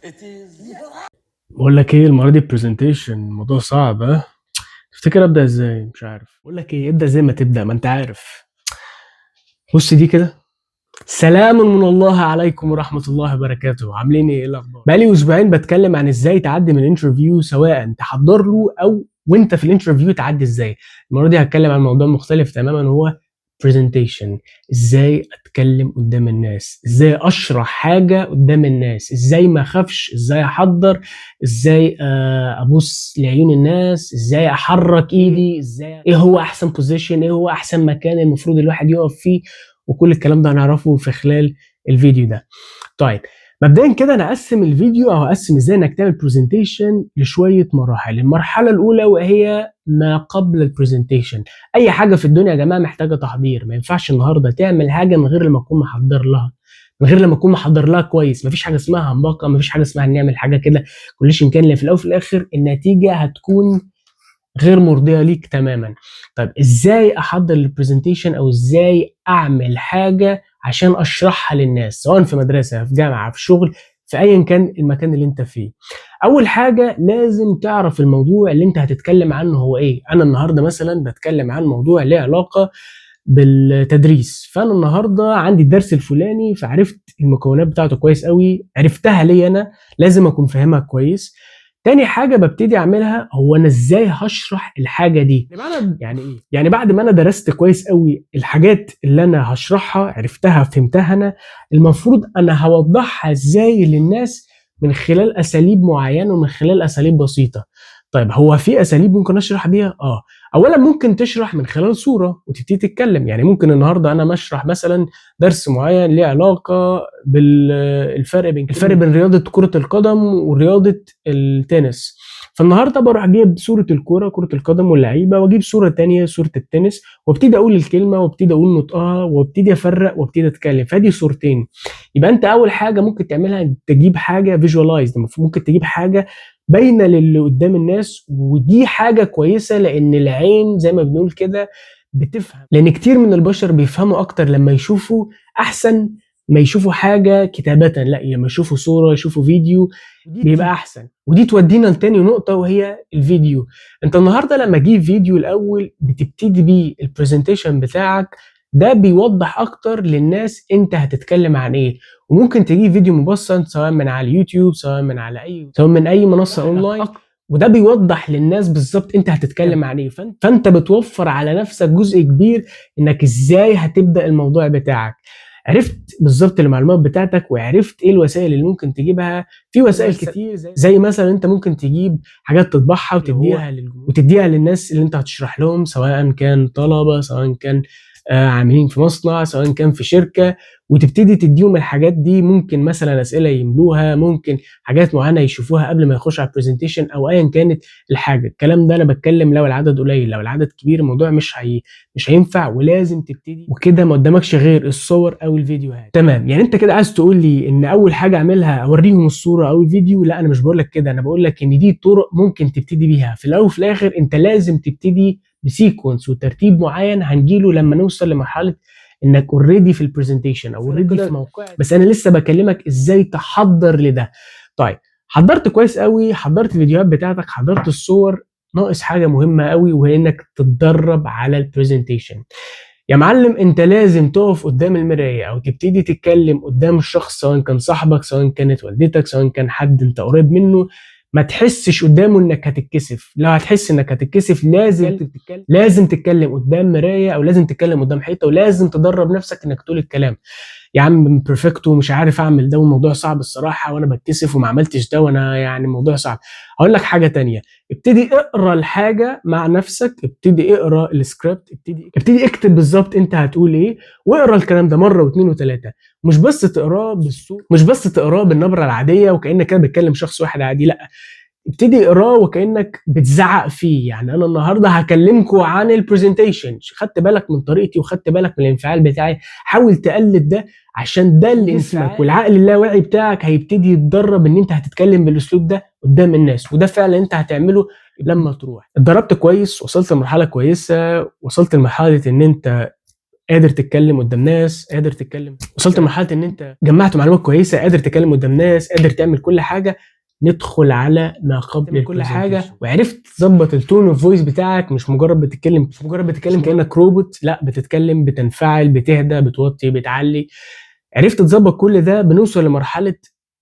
It is. بقول لك ايه، المرة دي presentation الموضوع صعب. ها، تفتكر ابدا ازاي؟ مش عارف. بقول لك ايه، ابدا زي ما تبدا، ما انت عارف. بص دي كده. سلام من الله عليكم ورحمة الله وبركاته. عاملين ايه؟ ايه الاخبار؟ بقالي اسبوعين بتكلم عن ازاي تعدي من ال interview، سواء تحضر له او وانت في ال interview تعدي ازاي. المرة دي هتكلم عن موضوع مختلف تماما، وهو presentation. ازاي اتكلم قدام الناس، ازاي اشرح حاجة قدام الناس، ازاي ما اخافش، ازاي احضر، ازاي ابص لعيون الناس، ازاي احرك ايدي، ازاي، ايه هو احسن position، ايه هو احسن مكان المفروض الواحد يقف فيه. وكل الكلام ده هنعرفه في خلال الفيديو ده. طيب، مبدئيا كده انا اقسم الفيديو او اقسم ازاي انك تعمل presentation لشويه مراحل. المرحلة الاولى وهي ما قبل ال presentation. اي حاجة في الدنيا يا جماعة محتاجه تحضير. ما ينفعش النهارده تعمل حاجة من غير لما تكون محضر لها، من غير لما تكون محضر لها كويس. مفيش حاجة اسمها همبكه، مفيش حاجة اسمها نعمل حاجة كده كلش امكان، لان في الاول وفي الاخر النتيجة هتكون غير مرضية ليك تماما. طيب، ازاي احضر ال presentation او ازاي اعمل حاجة عشان اشرحها للناس، سواء في مدرسه، في جامعه، في شغل، في ايا كان المكان اللي انت فيه؟ اول حاجة لازم تعرف الموضوع اللي انت هتتكلم عنه هو ايه. انا النهارده مثلا بتكلم عن موضوع ليه علاقة بالتدريس، فانا النهارده عندي الدرس الفلاني، فعرفت المكونات بتاعته كويس قوي، عرفتها ليه؟ انا لازم اكون فاهمها كويس. تاني حاجة ببتدي اعملها هو انا ازاي هشرح الحاجة دي. بمعنى يعني ايه؟ يعني بعد ما انا درست كويس قوي الحاجات اللي انا هشرحها، عرفتها، فهمتها، انا المفروض انا هوضحها ازاي للناس من خلال اساليب معينة ومن خلال اساليب بسيطه. طيب، هو في اساليب ممكن اشرح بيها؟ اه، اولا ممكن تشرح من خلال صوره وتبتدي تتكلم. يعني ممكن النهارده انا بشرح مثلا درس معين ليه علاقة بالفرق بين رياضة كره القدم ورياضة التنس، فالنهارده بروح جايب صوره الكوره، كره القدم واللعيبه، واجيب صوره تانية، صوره التنس، وابتدي اقول الكلمة وابتدي اقول نطقها وابتدي افرق وابتدي اتكلم. فادي صورتين. يبقى انت اول حاجة ممكن تعملها تجيب حاجة visualized، ممكن تجيب حاجة باينة للي قدام الناس، ودي حاجة كويسة لان العين زي ما بنقول كده بتفهم، لان كتير من البشر بيفهموا اكتر لما يشوفوا احسن ما يشوفوا حاجة كتابه. لا، لما يشوفوا صوره، يشوفوا فيديو، بيبقى احسن. ودي تودينا لتاني نقطة وهي الفيديو. انت النهارده لما تجيب فيديو الاول بتبتدي بيه ال presentation بتاعك، ده بيوضح اكتر للناس انت هتتكلم عن ايه. وممكن تجيب فيديو مبسط سواء من على اليوتيوب، سواء من اي منصة اونلاين، وده بيوضح للناس بالظبط انت هتتكلم عن ايه. فانت بتوفر على نفسك جزء كبير انك ازاي هتبدا الموضوع بتاعك. عرفت بالظبط المعلومات بتاعتك وعرفت ايه الوسائل اللي ممكن تجيبها. في وسائل كتير، زي مثلا انت ممكن تجيب حاجات تطبعها وتديها للناس اللي انت هتشرح لهم، سواء كان طلبه، سواء كان عاملين في مصنع، سواء كان في شركه، وتبتدي تديهم الحاجات دي. ممكن مثلا اسئلة يملوها، ممكن حاجات معينة يشوفوها قبل ما يخش على ال presentation او ايا كانت الحاجه. الكلام ده انا بتكلم لو العدد قليل. لو العدد كبير الموضوع مش هينفع، ولازم تبتدي وكده ما قدامكش غير الصور او الفيديوهات. تمام، يعني انت كده عايز تقول لي ان اول حاجة اعملها اوريهم الصورة او الفيديو؟ لا، انا مش بقول لك كده، انا بقول لك ان دي طرق ممكن تبتدي بيها. في الاول وفي الاخر انت لازم تبتدي ب sequence وترتيب معين هنجيله لما نوصل لمرحلة انك already في ال presentation او already في موقع، بس انا لسه بكلمك ازاي تحضر لده. طيب، حضرت كويس قوي، حضرت الفيديوهات بتاعتك، حضرت الصور، ناقص حاجة مهمة قوي وهي انك تتدرب على ال presentation. يا معلم، انت لازم تقف قدام المراية او تبتدي تتكلم قدام الشخص، سواء كان صاحبك، سواء كانت والدتك، سواء كان حد انت قريب منه. ما تحسش قدامه انك هتتكسف. لو هتحس انك هتتكسف لازم تتكلم قدام مراية او لازم تتكلم قدام حيطه، ولازم تدرب نفسك انك تقول الكلام. يا عم perfect ومش عارف اعمل ده والموضوع صعب الصراحة وانا بتكسف وما عملتش ده وانا يعني الموضوع صعب. هقول لك حاجة تانية: ابتدي اقرا الحاجة مع نفسك، ابتدي اقرا السكريبت، ابتدي اكتب بالظبط انت هتقول ايه، واقرا الكلام ده مرة واثنين وثلاثه. مش بس تقراه بالصوت، مش بس تقراه بالنبره العادية وكانك كده بتكلم شخص واحد عادي، لا، ابتدي اقراه وكانك بتزعق فيه. يعني انا النهارده هكلمكم عن ال presentation، خدت بالك من طريقتي وخدت بالك من الانفعال بتاعي؟ حاول تقلد ده عشان ده اللي جسمك والعقل اللاواعي بتاعك هيبتدي يتدرب ان انت هتتكلم بالاسلوب ده قدام الناس، وده فعلا انت هتعمله لما تروح. اتدربت كويس، وصلت لمرحلة كويسه، وصلت لمرحلة ان انت قادر تتكلم قدام ناس، قادر تتكلم، وصلت لمرحلة ان انت جمعت معلومات كويسه، قادر تتكلم قدام ناس، قادر تعمل كل حاجه. ندخل على ما قبل كل حاجه، وعرفت تظبط ال tone of voice بتاعك، مش مجرد بتتكلم كانك روبوت، لا، بتتكلم بتنفعل، بتهدى، بتوطي، بتعلي. عرفت تظبط كل ده، بنوصل لمرحلة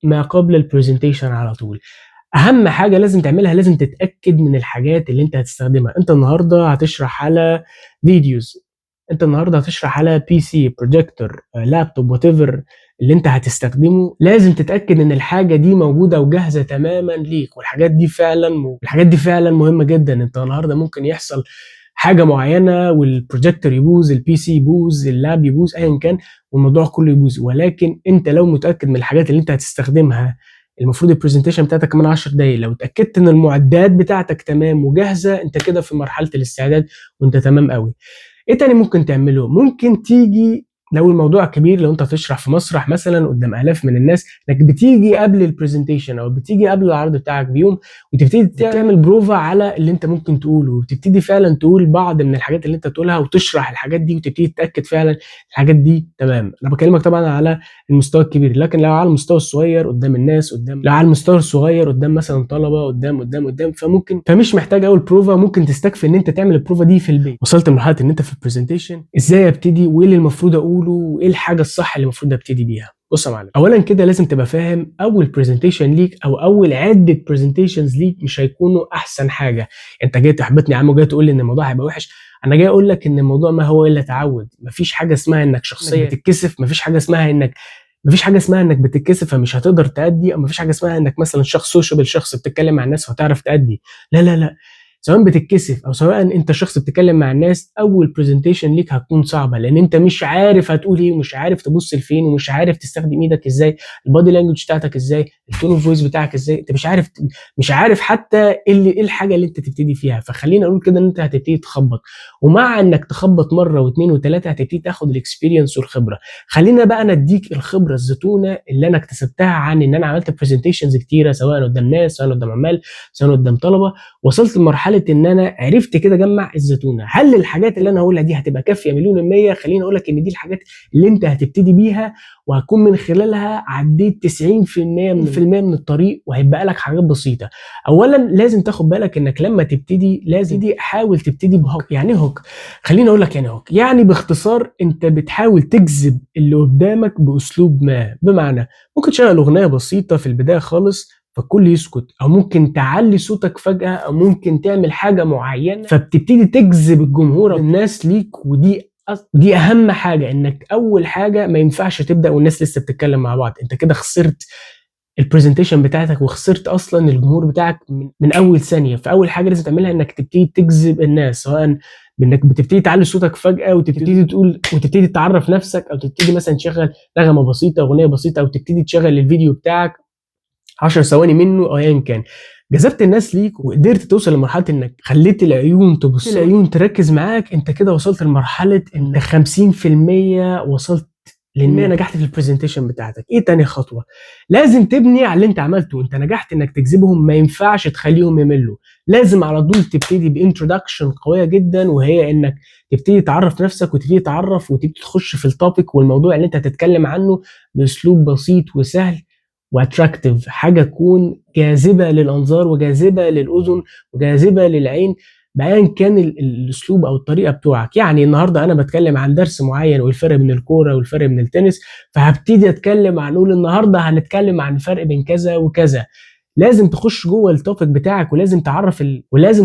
ما قبل ال presentation على طول. اهم حاجة لازم تعملها، لازم تتاكد من الحاجات اللي انت هتستخدمها. انت النهارده هتشرح على videos، انت النهارده هتشرح على PC، projector، laptop، whatever اللي انت هتستخدمه، لازم تتاكد ان الحاجة دي موجودة وجاهزة تماما ليك. والحاجات دي فعلا مهمة جدا. انت النهارده ممكن يحصل حاجة معينة والبروجيكتور يبوظ، ال PC يبوظ، ال lap يبوظ، ايا كان، والموضوع كله يبوظ. ولكن انت لو متاكد من الحاجات اللي انت هتستخدمها، المفروض ال presentation بتاعتك كمان 10 دقايق، لو اتاكدت ان المعدات بتاعتك تمام وجاهزه، انت كده في مرحلة الاستعداد وانت تمام قوي. ايه تاني ممكن تعمله؟ ممكن تيجي لو الموضوع كبير، لو انت هتشرح في مسرح مثلا قدام الاف من الناس، انك بتيجي قبل ال presentation او بتيجي قبل العرض بتاعك بيوم وتبتدي تعمل بروفا على اللي انت ممكن تقوله، وتبتدي فعلا تقول بعض من الحاجات اللي انت تقولها وتشرح الحاجات دي وتبتدي تتاكد فعلا الحاجات دي تمام. انا بكلمك طبعا على المستوى الكبير، لكن لو على المستوى الصغير قدام الناس، قدام لو على المستوى الصغير قدام مثلا طلبه، قدام قدام قدام، فممكن فمش محتاج اول بروفا، ممكن تستكفي ان انت تعمل البروفا دي في البيت. وصلت لمرحلة ان انت في ال presentation، ازاي ابتدي وايه اللي المفروض اقوله وايه الحاجة الصح اللي المفروض ابتدي بيها؟ بص يا معلم، اولا كده لازم تبقى فاهم اول presentation ليك او اول عده presentations ليك مش هيكونوا احسن حاجه. انت جاي تحبطني يا عم وجاي تقول لي ان الموضوع هيبقى وحش؟ انا جاي اقول لك ان الموضوع ما هو الا تعود. مفيش حاجة اسمها انك شخصية بتتكسف، مفيش حاجه اسمها انك بتتكسف فمش هتقدر تأدي، او مفيش حاجة اسمها انك مثلا شخص sociable، شخص بتتكلم مع الناس فهتعرف تأدي. لا لا لا، سواء بتتكسف او سواء انت شخص بتتكلم مع الناس، اول presentation ليك هتكون صعبه، لان انت مش عارف هتقول ايه، ومش عارف تبص لفين، ومش عارف تستخدم ايدك ازاي، ال body language بتاعتك ازاي، ال tone of voice بتاعك ازاي. انت مش عارف حتى ايه الحاجة اللي انت تبتدي فيها. فخلينا نقول كده ان انت هتبتدي تخبط، ومع انك تخبط مرة واثنين وثلاثة هتبتدي تاخد ال experience والخبره. خلينا بقى نديك الخبرة الزتونه اللي انا اكتسبتها عن ان انا عملت presentations كتيره، سواء قدام ناس، سواء قدام عمال، سواء قدام طلبه. وصلت لمرحلة ان انا عرفت كده اجمع الزتونه. هل الحاجات اللي انا هقولها دي هتبقى كافيه؟ مليون المية. خليني اقول لك ان دي الحاجات اللي انت هتبتدي بيها وهتكون من خلالها عديت 90% من في المية من الطريق، وهيبقى لك حاجات بسيطه. اولا لازم تاخد بالك انك لما تبتدي لازم تبتدي، حاول تبتدي ب hook. يعني ايه hook؟ خليني اقول لك يعني hook. يعني باختصار انت بتحاول تجذب اللي قدامك باسلوب ما، بمعنى ممكن تشغل اغنية بسيطة في البداية خالص فالكل يسكت، او ممكن تعلي صوتك فجأة، او ممكن تعمل حاجة معينة فبتبتدي تجذب الجمهور الناس ليك. ودي اهم حاجة، انك اول حاجة ما ينفعش تبدأ والناس لسه بتتكلم مع بعض. انت كده خسرت ال presentation بتاعتك وخسرت اصلا الجمهور بتاعك من اول ثانيه. فاول حاجة لازم تعملها انك تبتدي تجذب الناس، سواء بانك بتبتدي تعلي صوتك فجاة وتبتدي تقول وتبتدي تعرف نفسك، او تبتدي مثلا تشغل نغمة بسيطه، اغنية بسيطه، او تبتدي تشغل الفيديو بتاعك 10 ثواني منه او ايا كان. جذبت الناس ليك وقدرت توصل لمرحلة انك خليت العيون تبص، العيون تركز معاك، انت كده وصلت لمرحلة ان 50% وصلت لان نجحت في ال presentation بتاعتك. ايه تاني خطوه؟ لازم تبني على اللي انت عملته. انت نجحت انك تجذبهم، ما ينفعش تخليهم يملوا. لازم على طول تبتدي ب introduction قوية جدا، وهي انك تبتدي تعرف نفسك وتبتدي تعرف وتبتدي تخش في ال topic والموضوع اللي انت هتتكلم عنه باسلوب بسيط وسهل و attractive، حاجة تكون جاذبة للانظار وجاذبه للاذن وجاذبه للعين، بايا كان الاسلوب او الطريقة بتوعك. يعني النهارده انا بتكلم عن درس معين والفرق بين الكورة والفرق بين التنس، فهبتدي اتكلم عن، نقول النهارده هنتكلم عن الفرق بين كذا وكذا. لازم تخش جوه ال topic بتاعك ولازم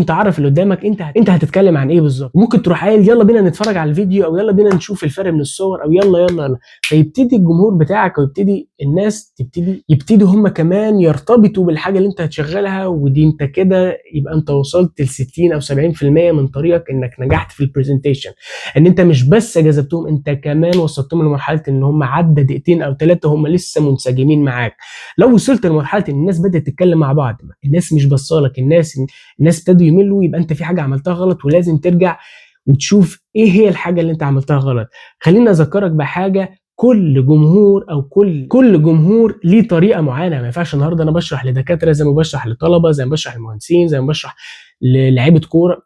تعرف اللي قدامك انت هتتكلم عن ايه بالظبط. ممكن تروح قايل يلا بينا نتفرج على الفيديو، او يلا بينا نشوف الفرق من الصور، او يلا يلا يلا، فيبتدي الجمهور بتاعك ويبتدي الناس تبتدي يبتدوا هم كمان يرتبطوا بالحاجة اللي انت هتشغلها. ودي انت كده يبقى انت وصلت ل 60 او 70% من طريقك انك نجحت في ال presentation، ان انت مش بس جذبتهم، انت كمان وصلتهم لمرحلة ان هم عدى دقيقتين او ثلاثة هم لسه منسجمين معاك. لو وصلت لمرحلة ان الناس بدات تتكلم مع بعض، الناس مش بصالك، الناس ابتدوا يملوا، يبقى انت في حاجة عملتها غلط، ولازم ترجع وتشوف ايه هي الحاجة اللي انت عملتها غلط. خليني اذكرك بحاجه، كل جمهور او كل جمهور ليه طريقه معينه. ما ينفعش النهارده انا بشرح لدكاتره زي ما بشرح لطلبه، زي ما بشرح لمهندسين، زي ما بشرح للعيبة كوره.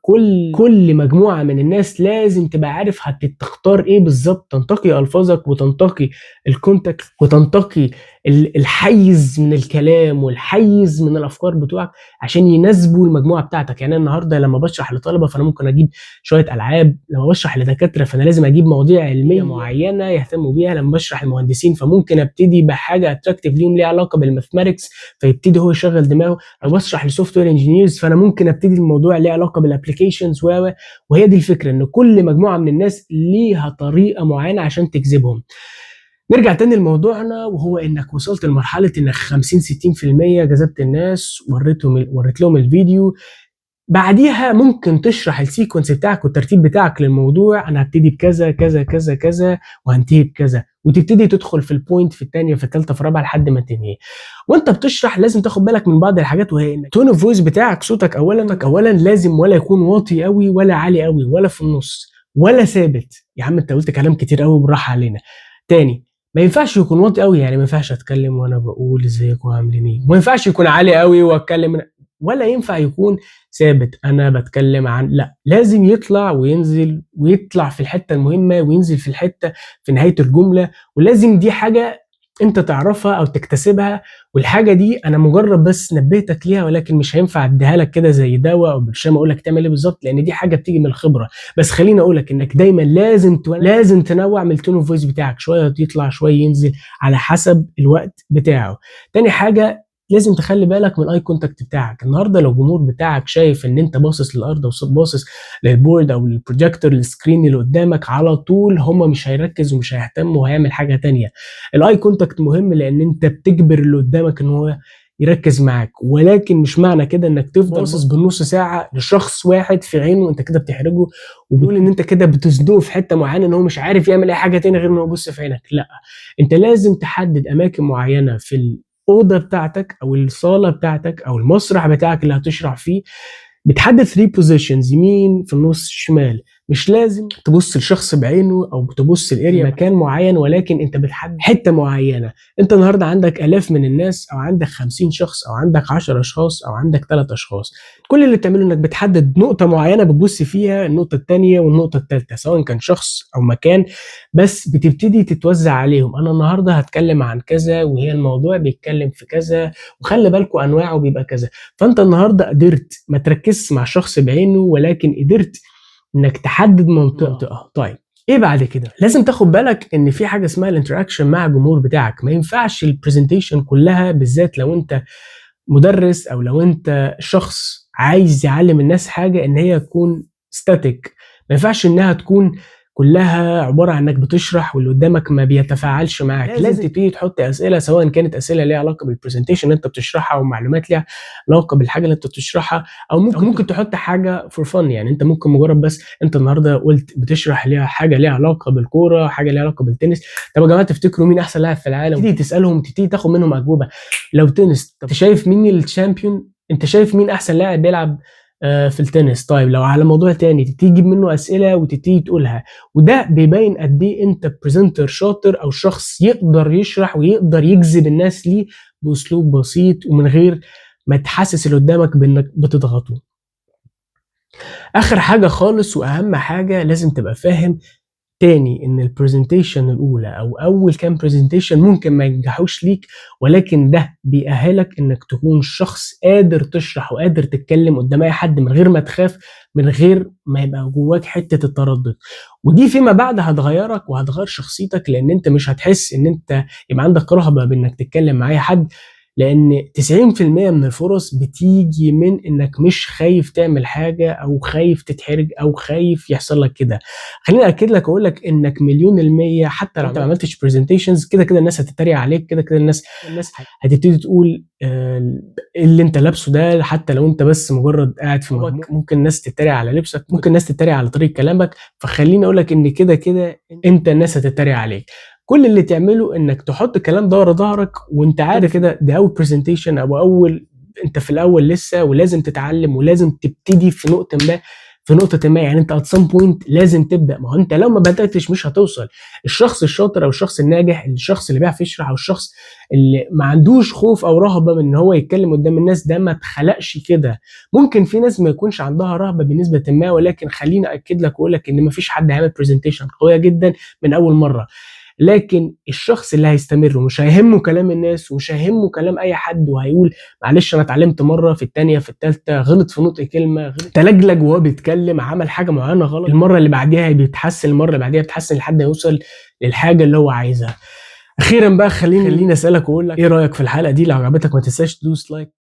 كل مجموعة من الناس لازم تبقى عارف هتختار ايه بالظبط، تنتقي الفاظك وتنتقي ال context وتنتقي الحيز من الكلام والحيز من الافكار بتوعك عشان يناسبوا المجموعة بتاعتك. يعني انا النهارده لما بشرح لطلبه فانا ممكن اجيب شوية العاب، لما بشرح لدكاتره فانا لازم اجيب مواضيع علمية معينة يهتموا بيها، لما بشرح للمهندسين فممكن ابتدي بحاجة attractive ليهم ليها علاقة بال mathematics فيبتدي هو يشغل دماغه، لو بشرح ل software engineers فانا ممكن ابتدي الموضوع ليه علاقة بال applications وهي دي الفكرة، ان كل مجموعة من الناس ليها طريقه معينة عشان تجذبهم. نرجع تاني لموضوعنا، وهو انك وصلت لمرحلة انك 50 60% جذبت الناس، وريت لهم الفيديو. بعديها ممكن تشرح ال sequence بتاعك والترتيب بتاعك للموضوع، انا هبتدي بكذا كذا كذا كذا وهنتهي بكذا، وتبتدي تدخل في ال point في الثانية في الثالثة في الرابعة لحد ما تنهي. وانت بتشرح لازم تاخد بالك من بعض الحاجات، وهي ان tone of voice بتاعك، صوتك اولا لازم ولا يكون واطي قوي ولا عالي قوي ولا في النص ولا ثابت. يا عم انت قلت كلام كتير قوي، بالراحة علينا. تاني، ما ينفعش يكون واطي قوي، يعني ما ينفعش اتكلم وانا بقول ازيكم عاملين ايه، وما ينفعش يكون عالي قوي واتكلم، ولا ينفع يكون ثابت انا بتكلم عن، لا لازم يطلع وينزل، ويطلع في الحتة المهمة وينزل في الحتة في نهاية الجملة. ولازم دي حاجة انت تعرفها او تكتسبها، والحاجة دي انا مجرد بس نبهتك ليها، ولكن مش هينفع اديها لك كده زي دواء او برشام اقول لك تعمل ايه بالظبط، لان دي حاجة بتيجي من الخبرة. بس خليني اقول لك انك دايما لازم تنوع من ال tone of voice بتاعك، شوية يطلع شوية ينزل على حسب الوقت بتاعه. تاني حاجة لازم تخلي بالك من ال eye contact بتاعك. النهارده لو الجمهور بتاعك شايف ان انت باصص للارض او باصص لل board او لل projector ال screen اللي قدامك على طول، هما مش هيركز ومش هيهتم وهيعمل حاجة تانية. ال eye contact مهم لان انت بتجبر اللي قدامك ان هو يركز معاك، ولكن مش معنى كده انك تفضل باصص بالنص ساعة لشخص واحد في عينه، انت كده بتحرجه وبيقول ان انت كده بتزنقه في حتة معينة ان هو مش عارف يعمل اي حاجة تاني غير ان هو يبص في عينك. لا، انت لازم تحدد اماكن معينة في الاوضة بتاعتك او الصاله بتاعتك او المسرح بتاعك اللي هتشرح فيه، بتحدد 3 positions، يمين، في النص، شمال. مش لازم تبص لشخص بعينه او تبص ل area مكان معين، ولكن انت بتحدد حتة معينة. انت النهارده عندك الاف من الناس، او عندك 50 شخص، او عندك 10 اشخاص، او عندك 3 اشخاص. كل اللي بتعمله انك بتحدد نقطة معينة بتبص فيها، النقطة الثانية والنقطة الثالثة، سواء كان شخص او مكان، بس بتبتدي تتوزع عليهم. انا النهارده هتكلم عن كذا، وهي الموضوع بيتكلم في كذا، وخلي بالكم انواعه بيبقى كذا. فانت النهارده قدرت ما تركزش مع شخص بعينه، ولكن قدرت انك تحدد منطقة. طيب ايه بعد كده؟ لازم تاخد بالك ان في حاجة اسمها ال interaction مع الجمهور بتاعك. ما ينفعش ال presentation كلها، بالذات لو انت مدرس او لو انت شخص عايز يعلم الناس حاجة، ان هي تكون static. ما ينفعش انها تكون كلها عبارة عن انك بتشرح واللي قدامك ما بيتفاعلش معاك. لازم تبتدي تحط اسئلة، سواء كانت اسئلة ليها علاقة بال presentation اللي انت بتشرحها، او معلومات ليها علاقة بالحاجة اللي انت بتشرحها، او ممكن تحط حاجة for fun. يعني انت ممكن مجرد بس انت النهارده قلت بتشرح ليها حاجة ليها علاقة بالكورة، حاجة ليها علاقة بالتنس، طب يا جماعة تفتكروا مين احسن لاعب في العالم؟ تبتدي تسالهم، تبتدي تاخد منهم اجوبه. لو تنس، طب شايف مين ال champion؟ انت شايف مين احسن لاعب بيلعب في التنس؟ طيب لو على موضوع تاني تبتدي تجيب منه اسئلة وتبتدي تقولها، وده بيبين قد ايه انت presenter شاطر او شخص يقدر يشرح ويقدر يجذب الناس ليه باسلوب بسيط ومن غير ما تحسس اللي قدامك بانك بتضغطه. اخر حاجة خالص واهم حاجة، لازم تبقى فاهم تاني ان ال presentation الاولى او اول كام presentation ممكن ما ينجحوش ليك، ولكن ده بيأهلك انك تكون شخص قادر تشرح وقادر تتكلم قدام اي حد من غير ما تخاف، من غير ما يبقى جواك حتة التردد. ودي فيما بعد هتغيرك وهتغير شخصيتك، لان انت مش هتحس ان انت يبقى عندك رهبة بانك تتكلم مع اي حد، لان 90% من الفرص بتيجي من انك مش خايف تعمل حاجة او خايف تتحرج او خايف يحصل لك كده. خليني اكد لك واقول لك انك 1,000,000% حتى لو انت ما عملتش presentations، كده كده الناس هتتريق عليك، كده كده الناس هتبتدي تقول اللي انت لابسه ده، حتى لو انت بس مجرد قاعد في مجموعة ممكن الناس تتريق على لبسك، ممكن الناس تتريق على طريقه كلامك. فخليني اقول لك ان كده كده انت الناس هتتريق عليك. كل اللي تعمله انك تحط الكلام ده ورا ظهرك، وانت عارف كده ده اول presentation او اول، انت في الاول لسه، ولازم تتعلم ولازم تبتدي في نقطة ما في نقطة ما. يعني انت at some point لازم تبدا، ما هو انت لو ما بداتش مش هتوصل. الشخص الشاطر او الشخص الناجح، الشخص اللي بيعرف يشرح، او الشخص اللي ما عندوش خوف او رهبة من ان هو يتكلم قدام الناس، ده ما اتخلقش كده. ممكن في ناس ما يكونش عندها رهبة بنسبة ما، ولكن خليني اكد لك واقول لك ان ما فيش حد هيعمل presentation قوية جدا من اول مره. لكن الشخص اللي هيستمر ومش هيهمه كلام الناس ومش هيهمه كلام اي حد، وهيقول معلش انا اتعلمت مره، في الثانيه، في الثالثه، غلط في نطق كلمه، غلط، تلجلج وهو بيتكلم، عمل حاجة معينة غلط، المرة اللي بعديها بيتحسن، المرة اللي بعديها بيتحسن، لحد ما يوصل للحاجة اللي هو عايزها. اخيرا بقى خليني اسالك واقول لك ايه رايك في الحلقة دي؟ لو عجبتك ما تنساش تدوس like.